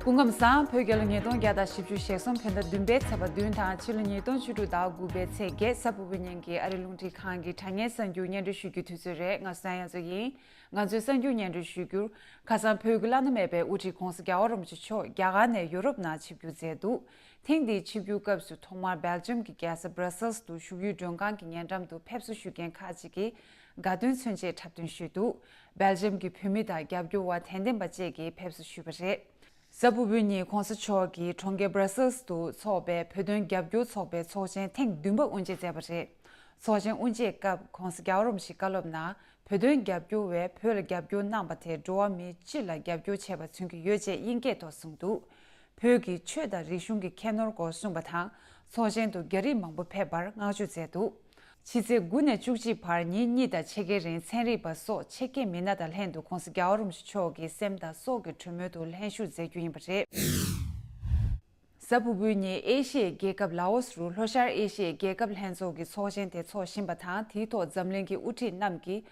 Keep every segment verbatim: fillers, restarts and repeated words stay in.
སྐུ་ཁམས་བཟང་། བོད་རྒྱལ་ལོ་ཉིས་སྟོང་བརྒྱ་དང་བཞི་བཅུ་ཞེ་གསུམ་བོད་ཟླ་བདུན་པའི་ཚེས་པ་བདུན་དང་ཕྱི་ལོ་ཉིས་སྟོང་བཅུ་དྲུག་ཟླ་དགུ་པའི་ཚེས་བརྒྱད། གཟའ་ཕུར་བུའི་ཉིན་གྱི་ཨ་རི་རླུང་འཕྲིན་ཁང་གི་དྲ་བརྙན་གསར་འགྱུར་སྙན་སྒྲོན་ཞུ་རྒྱུའི་དུས་ཚོད་རེད། ང་སུ་ཡང་ཚོ་ཡིན། ང་ཚོའི་གསར་འགྱུར་སྙན་སྒྲོན་ཞུ་རྒྱུར། ཁ་སང་བོད་ཀྱི་བླ་ན་མེད་པའི་དབུ་ཁྲིད་༧གོང་ས་༧རྒྱལ་བ་རིན་པོ་ཆེ་མཆོག་རྒྱ་གར་ནས་ཡོ་རོབ་ནང་ཆིབས་བསྒྱུར་མཛད་འདུག་ཐེངས་འདིའི་ཆིབས་བསྒྱུར་སྐབས་སུ་ཐོག་མར་སྦེལ་ཇམ་གྱི་རྒྱལ་ས་Brussels་དུ་བཞུགས་ཡུལ་མགྲོན་ཁང་གི་ཉེ་འགྲམ་དུ་ཕེབས་བསུ་ཞུ་མཁན་ཁག་ཅིག་གིས་དགའ་སྟོན་མཚོན་ཆས་འཁྲབ་སྟོན་ཞུས་འདུག་སྦེལ་ཇམ་གྱི་བོད་མི་དང་རྒྱབ་སྐྱོར་བ་དད་ལྡན་པ་བཅས་ཀྱིས་ཕེབས་བསུ་ཞུས་པ་རེད། གཟའ་ཕུར་བུའི་ཉིན་༧གོང་ས་མཆོག་གིས་གྲོང་ཁྱེར་Brussels་དུ་འཚོགས་པའི་བོད་དོན་རྒྱབ་སྐྱོར་ཚོགས་པའི་ཚོགས་ཆེན་ཐེངས་བདུན་པ་དབུ་འབྱེད་མཛད་པ་རེད། ཚོགས་ཆེན་དབུ་འབྱེད་སྐབས་༧གོང་ས་༧རྒྱལ་བ་རིན་པོ་ཆེའི་བཀའ་སློབ་ནང་། བོད་དོན་རྒྱབ་སྐྱོར་བས་བོད་ལ་རྒྱབ་སྐྱོར་གནང་པ་དེ་འགྲོ་བ་མི་སྤྱི་ལ་རྒྱབ་སྐྱོར་བྱས་པ་མཚོན་གྱི་ཡོད་ཅེས་དབྱིན་སྐད་ཐོག་གསུངས་འདུག་བོད་ཀྱི་ཆོས་དང་རིག་གཞུང་གི་ཁྱད་ནོར་སྐོར་གསུངས་པ་དང་། ཚོགས་ཆེན་དུ་རྒྱ་རིགས་མང་པོ་ཕེབས་པར་བསྔགས་བརྗོད་མཛད་འདུག་ཕྱི་ཚེས་དགུ་ནས་བཅུ་གཅིག་བར་ཉིན་གཉིས་དང་ཕྱེད་ཀའི་རིང་ཚན་རིག་པ་སོགས་ཆེད་མཁས་མི་སྣ་དང་ལྷན་དུ་༧གོང་ས་༧རྒྱལ་བ་རིན་པོ་ཆེ་མཆོག་གི་སེམས་དང་སྲོག་གི་གྲོས་མོལ་དུ་ལྷན་ཞུགས་མཛད་རྒྱུ་ཡིན་པ་རེད། གཟའ་ཕུར་བུའི་ཉིན་ཨེ་ཤི་ཡའི་རྒྱལ་ཁབ་ལའོ་སུ་རུ་ལྷོ་ཤར་ཨེ་ཤི་ཡའི་རྒྱལ་ཁབ་ལྷན་ཚོགས་ཀྱི་ཚོགས་ཆེན་དེ་འཚོགས་བཞིན་པ་དང་། དེའི་ཐོག་འཛམ་གླིང་གི་དབུ་ཁྲིད་རྣམས་ཀྱིས་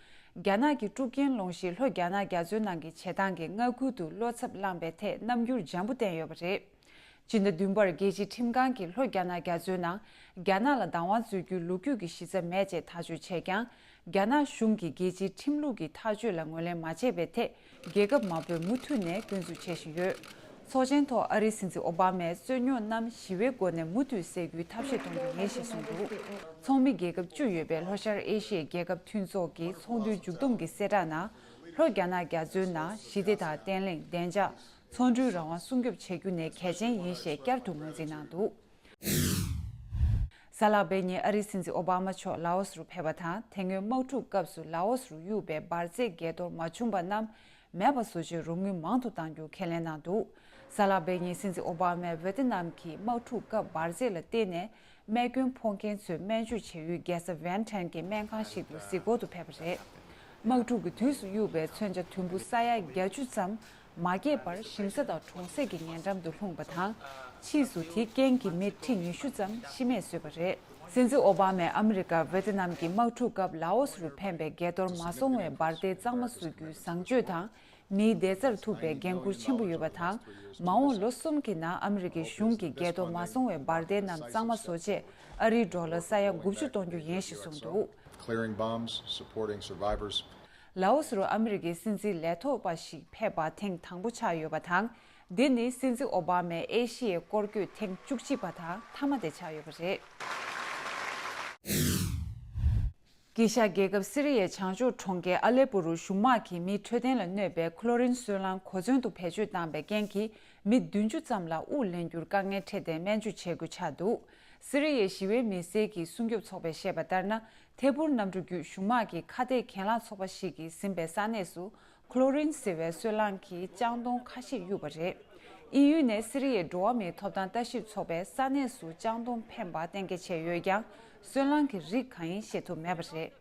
རྒྱ་ནག་གི་དཀྲུག་རྐྱེན་སློང་གཞིའི་ལྷོ་རྒྱ་ནག་རྒྱ་མཚོའི་ནང་གི་བྱེད་སྟངས་ཀྱི་མངའ་ཁུལ་དུ་བློ་འཚབ་བསླངས་པའི་ཐད་རྣམ་འགྱུར་འཇམ་པོ་བསྟན་ཡོད་པ་རེད། སྤྱི་ཟླ་བདུན་པར་རྒྱལ་སྤྱིའི་ཁྲིམས་ཁང་གིས་ལྷོ་རྒྱ་ནག་རྒྱ་མཚོའི་ནང་རྒྱ་ནག་ལ་བདག་དབང་འཛུལ་རྒྱུའི་ལོ་རྒྱུས་ཀྱི་གཞི་རྩ་མེད་ཅེས་ཐག་གཅོད་བྱས་ཀྱང་། རྒྱ་ནག་གཞུང་གིས་རྒྱལ་སྤྱིའི་ཁྲིམས་ལུགས་ཀྱི་ཐག་གཅོད་ལ་ངོས་ལེན་མ་བྱས་པའི་ཐད། རྒྱལ་ཁབ་མང་པོས་མུ་མཐུད་ནས་སྐྱོན་འཛུགས་བྱེད་བཞིན་ཡོད། ཚོགས་ཆེན་ཐོག་ཨ་རིའི་སྲིད་འཛིན་ཨོ་བྷ་མས་རྩོད་རྙོག་རྣམས་ཞི་བའི་སྒོ་ནས་མུ་མཐུད་སེལ་རྒྱུའི་ཐབས་ཤེས་གཏོང་རྒྱུ་ཡིན་ཞེས་གསུངས་འདུག་ཚོགས་མི་རྒྱལ་ཁབ་བཅུ་ཡོད་པའི་ལྷོ་ཤར་ཨེ་ཤི་ཡའི་རྒྱལ་ཁབ་མཐུན་ཚོགས་ཀྱིས་ཚོགས་འདུའི་མཇུག་བསྡོམས་ཀྱི་གསལ་བསྒྲགས་ནང་། ལྷོ་རྒྱ་ནག་རྒྱ་མཚོའི་ནང་ཞི་བདེ་དང་བརྟན་ལྷིང་། བདེ་འཇགས། ཚོང་འབྲེལ་རང་དབང་སྲུང་སྐྱོབ་བྱེད་རྒྱུ་ནི་གལ་ཆེན་ཡིན་ཞེས་བསྐྱར་དུ་ངོས་འཛིན་གནང་འདུག་གཟའ་ལྷག་པའི་ཉིན་ཨ་རིའི་སྲིད་འཛིན་ཨོ་བྷ་མ་མཆོག་ལའོ་སུ་རུ་ཕེབས་པ་དང་། དེ་སྔོན་དམག་འཁྲུག་སྐབས་སུ་ལའོ་སུ་རུ་གཡུགས་པའི་འབར་རྫས་འགས་གཏོར་མ་བྱུང་པ་རྣམས་མེད་པ་བཟོ་ཆེད་རོགས་དངུལ་མང་དུ་གཏང་རྒྱུ་ཁས་ལེན་གནང་འདུག་གཟའ་ལྷག་པའི་ཉིན་སྲིད་འཛིན་ཨོ་བྷ་མས་ཝེ་ཏི་ནམ་གྱི་དམག་འཁྲུག་སྐབས་འབར་རྫས་ལ་བརྟེན་ནས་རྨས་སྐྱོན་ཕོག་མཁན་ཚོའི་སྨན་བཅོས་བྱ་ཡུལ་རྒྱལ་ས་ཝན་ཐན་གྱི་སྨན་ཁང་ཞིག་ཏུ་གཟིགས་སྐོར་དུ་ཕེབས་པ་རེད། དམག་འཁྲུག་གི་དུས་སུ་གཡུགས་པའི་མཚོན་ཆ་དུམ་བུ་ས་ཡ་བརྒྱད་ཅུ་ཙམ་མ་རྒྱས་པར་ཞིང་ས་དང་གྲོང་གསེབ་ཀྱི་ཉེ་འགྲམ་དུ་ལྷུང་བ་དང་། ཕྱིས་སུ་དེའི་རྐྱེན་གྱིས་མི་ཁྲི་ཉི་ཤུ་ཙམ་ཤི་རྨས་བཟོས་པ་རེད། སྲིད་འཛིན་ཨོ་བྷ་མས་ཨ་མི་རི་ཀ་ཝེ་ཏི་ནམ་གྱི་དམག་འཁྲུག་སྐབས་ལའོ་སུ་རུ་འཕེན་པའི་འགས་གཏོར་མ་སོང་བའི་འབར་མདེལ་གཙང་མ་བཟོ་རྒྱུའི་བཟང་སྤྱོད་དང་། མིའི་བདེ་རྩར་ཐུག་པའི་འགན་འཁུར་ཆེན་པོ་ཡོད་པ་དང་། མ་འོངས་ལོ་གསུམ་གྱི་ནང་ཨ་མི་རི་ཀའི་གཞུང་གིས་འགས་གཏོར་མ་སོང་བའི་འབར་མདེལ་རྣམས་གཙང་མ་བཟོ་ཆེད་ཨ་རིའི་ཌོ་ལར་ས་ཡ་དགུ་བཅུ་གཏོང་རྒྱུ་ཡིན་ཞེས་གསུངས་འདུག Clearing bombs, supporting survivors. ལའོ་སུ་རུ་ཨ་མི་རི་ཀའི་སྲིད་འཛིན་ལས་ཐོག་པ་ཞིག་ཕེབས་པ་ཐེངས་དང་པོ་ཆགས་ཡོད་པ་དང་། འདི་ནི་སྲིད་འཛིན་ཨོ་བྷ་མའི་ཨེ་ཤི་ཡའི་སྐོར་སྐྱོད་ཐེངས་བཅུ་གཅིག་པ་དང་མཐའ་མ་དེ་ཆགས་ཡོད་པ་རེད། དཀྱིལ་ཤར་རྒྱལ་ཁབ་སི་རི་ཡའི་བྱང་ཕྱོགས་གྲོང་ཁྱེར་ཨ་ལེ་པོ་རུ་གཞུང་དམག་གིས་མིའི་འཕྲོད་བསྟེན་ལ་གནོད་པའི་ཁོ་ལོ་རིན་སོལ་རླངས་གོ་མཚོན་དུ་བེད་སྤྱོད་བཏང་པའི་རྐྱེན་གྱིས་མི་བདུན་ཅུ་ཙམ་ལ་དབུགས་ལེན་རྒྱུར་དཀའ་ངལ་འཕྲད་དེ་སྨན་བཅོས་བྱེད་དགོས་ཆགས་འདུག་སི་རི་ཡའི་ཞི་བའི་མི་སེར་གྱི་སྲུང་སྐྱོབ་ཚོགས་པས་བཤད་པ་ལྟར་ན། ཐད་འཕུར་གནམ་གྲུ་བརྒྱུད་གཞུང་དམག་གིས་ཁ་གཏད་གྱེན་ལངས་ཚོགས་པ་ཞིག་གིས་ཟིན་པའི་ས་གནས་སུ། ཁོ་ལོ་རིན་ཟེར་བའི་སོལ་རླངས་ཀྱིས་ལྕང་སྡོང་ཁ་ཤས་གཡུགས་པ་རེད། དབྱིན་ཡུལ་ནས་སི་རི་ཡའི་འགྲོ་བ་མིའི་ཐོབ་ཐང་ལྟ་ཞིབ་ཚོགས་པས་ས་གནས་སུ་ལྕང་སྡོང་འཕེན་པ་གཏན་འཁེལ་བྱས་ཡོད་ཀྱང་། སོལ་རླངས་ཀྱི་རིགས་གང་ཡིན་ཤེས་ཐུབ་མེད་པ་རེད།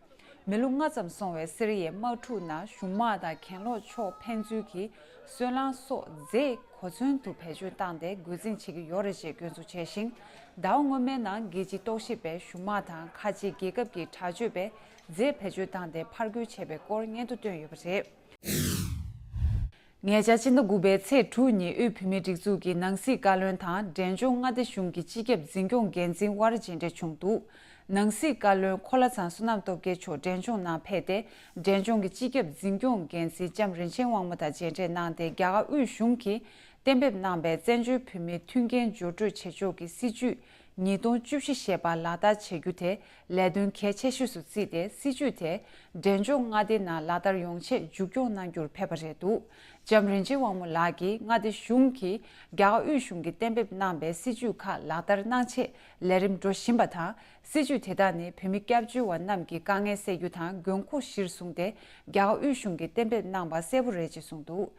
མི་ལོ་ལྔ་ཙམ་སོང་བའི་སི་རི་ཡའི་དམག་འཁྲུག་ནང་གཞུང་དམག་དང་གྱེན་ལོག་ཕྱོགས་ཕན་ཚུན་གྱིས་སོལ་རླངས་སོགས་རྫས་གོ་མཚོན་དུ་བེད་སྤྱོད་བཏང་སྟེ་རྒོལ་འཛིང་བྱེད་ཀྱི་ཡོད་རེད་ཅེས་སྐྱོན་འཛུགས་བྱས་ཤིང་། ཟླ་བ་སྔོན་མའི་ནང་རྒྱལ་སྤྱིའི་རྟོག་ཞིབ་པས་གཞུང་དམག་དང་ཁ་ཆེའི་རྒྱལ་ཁབ་ཀྱི་དྲག་སྤྱོད་པས་རྫས་བེད་སྤྱོད་བཏང་སྟེ་ཕར་རྒོལ་བྱས་པའི་སྐོར་སྙན་ཐོ་བཏོན་ཡོད་པ་རེད། ཉེ་ཆར་སྤྱི་ཟླ་དགུ་པའི་ཚེས་དྲུག་ཉིན་དབུས་བོད་མིའི་སྒྲིག་འཛུགས་ཀྱི་ནང་སྲིད་བཀའ་བློན་དང་འབྲས་ལྗོངས་མངའ་སྡེ་གཞུང་གི་སྤྱི་ཁྱབ་འཛིན་སྐྱོང་འགན་འཛིན་དབར་མཇལ་འཕྲད་བྱུང་འདུག་ནང་སྲིད་བཀའ་བློན་གོ་ལ་ཚང་བསོད་ནམས་སྟོབས་རྒྱལ་མཆོག་འབྲས་ལྗོངས་ནང་ཕེབས་ཏེ། འབྲས་ལྗོངས་ཀྱི་སྤྱི་ཁྱབ་འཛིན་སྐྱོང་འགན་འཛིན་ལྕམ་རིན་ཆེན་དབང་མོ་དང་མཇལ་འཕྲད་གནང་སྟེ། རྒྱ་གར་དབུས་གཞུང་གིས་གཏན་འབེབས་གནང་བའི་བཙན་བྱོལ་བོད་མིའི་མཐུན་རྐྱེན་སྦྱོར་སྤྲོད་བྱེད་ཕྱོགས་ཀྱི་སྲིད་བྱུས་ཉིས་སྟོང་བཅུ་བཞི་ཞེས་པ་ལག་བསྟར་བྱེད་རྒྱུ་དེ་ལས་དོན་གལ་ཆེ་ཤོས་སུ་བརྩིས་ཏེ། སྲིད་བྱུས་དེ་འབྲས་ལྗོངས་མངའ་སྡེའི་ནང་ལག་བསྟར་ཡོང་ཆེད་མཇུག་སྐྱོང་གནང་རྒྱུར་ཕེབས་པ་རེད་འདུག་ལྕམ་རིན་ཆེན་དབང་མོ་ལགས་ཀྱིས་མངའ་སྡེ་གཞུང་གིས་རྒྱ་གར་དབུས་གཞུང་གིས་གཏན་འབེབས་གནང་བའི་སྲིད་བྱུས་ཁག་ལག་བསྟར་གནང་ཆེད་ལས་རིམ་འགྲོ་བཞིན་པ་དང་། སྲིད་བྱུས་དེ་དག་ནི་བོད་མི་སྐྱབས་བཅོལ་བ་རྣམས་ཀྱི་དཀའ་ངལ་སེལ་རྒྱུ་དང་། དགོས་མཁོ་གཞིར་བཟུང་སྟེ་རྒྱ་གར་དབུས་གཞུང་གིས་གཏན་འབེབས་གནང་པ་གསལ་པོ་རེད་ཅེས་གསུངས་འདུག་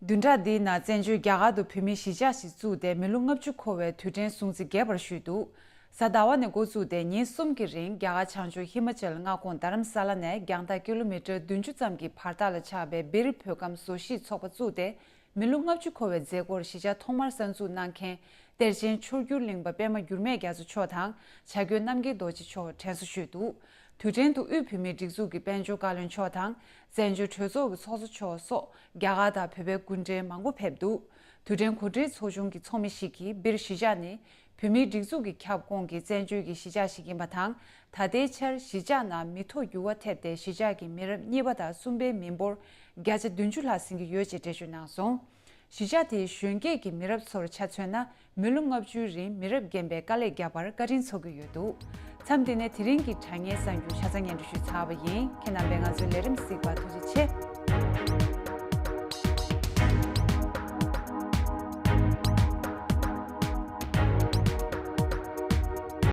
བདུན་ཕྲག་འདིའི་ནང་བཙན་བྱོལ་རྒྱ་གར་དུ་བོད་མིའི་གཞིས་ཆགས་ཤིག་བཙུགས་ཏེ་མི་ལོ་ལྔ་བཅུ་འཁོར་བའི་དུས་དྲན་སྲུང་བརྩི་རྒྱས་པར་ཞུས་འདུག་གཟའ་ཟླ་བ་ནས་འགོ་བཙུགས་ཏེ་ཉིན་གསུམ་གྱི་རིང་རྒྱ་གར་བྱང་ཕྱོགས་ཧི་མ་ཅལ་མངའ་ཁོངས་རྡ་རམ་ས་ལ་ནས་རྒྱང་ཐག་ཀི་ལོ་མི་ཊར་བདུན་ཅུ་ཙམ་གྱི་བར་ཐག་ལ་ཆགས་པའི་སྦིར་བོད་ཁམས་བཟོ་གཞིས་ཚོགས་པ་བཙུགས་ཏེ། མི་ལོ་ལྔ་བཅུ་འཁོར་བའི་མཛད་སྒོར་གཞིས་ཆགས་ཐོག་མར་གསར་འཛུགས་གནང་མཁན་གཏེར་ཆེན་ཆོས་འགྱུར་གླིང་པ་པད་མ་འགྱུར་མེད་རྒྱ་མཚོ་མཆོག་དང་བྱ་རྒོད་རྣམ་རྒྱལ་རྡོ་རྗེ་མཆོག་དྲན་གསོ་ཞུས་འདུག་དུས་དྲན་དུ་དབུས་བོད་མིའི་སྒྲིག་འཛུགས་ཀྱི་དཔལ་འབྱོར་བཀའ་བློན་མཆོག་དང་བཙན་བྱོལ་གྲོས་ཚོགས་ཀྱི་ཚོགས་གཙོ་མཆོག་སོགས་རྒྱ་གར་དང་བོད་པའི་སྐུ་མགྲོན་མང་པོ་ཕེབས་འདུག་དུས་དྲན་གོ་སྒྲིག་ཚོགས་ཆུང་གི་ཚོགས་མི་ཞིག་གིས་སྦིར་གཞིས་ཆགས་ནི་བོད་མིའི་སྒྲིག་འཛུགས་ཀྱི་ཁྱབ་ཁོངས་ཀྱི་བཙན་བྱོལ་གྱི་གཞིས་ཆགས་ཤིག་ཡིན་པ་དང་། ད་ལྟའི་ཆར་གཞིས་ཆགས་ནང་མི་ཐོ་འགྱུར་བ་ཐེབས་ཏེ་གཞིས་ཆགས་ཀྱི་མི་རབས་གཉིས་པ་དང་གསུམ་པའི་མི་འབོར་བརྒྱ་ཆ་བདུན་ཅུ་ལྷག་ཟིན་གྱི་ཡོད་ཅེས་འགྲེལ་བརྗོད་གནང་སོང་། གཞིས་ཆགས་དེའི་གཞོན་སྐྱེས་ཀྱི་མི་རབས་ཚོར་ཆ་མཚོན་ན། མི་ལོ་ལྔ་བཅུའི་རིང་མི་རབས་རྒན་པའི་དཀའ་ལས་བརྒྱབ་པར་བཀའ་དྲིན་ཚོར་གྱི་ཡོད་འདུག་མཚམས་འདི་ནས་དེ་རིང་གི་དྲ་བརྙན་གསར་འགྱུར་ཆ་ཚང་སྙན་སྒྲོན་ཞུས་ཚར་བ་ཡིན། ཁྱེད་རྣམ་པས་ང་ཚོའི་ལས་རིམ་གཟིགས་པར་ཐུགས་རྗེ་ཆེ།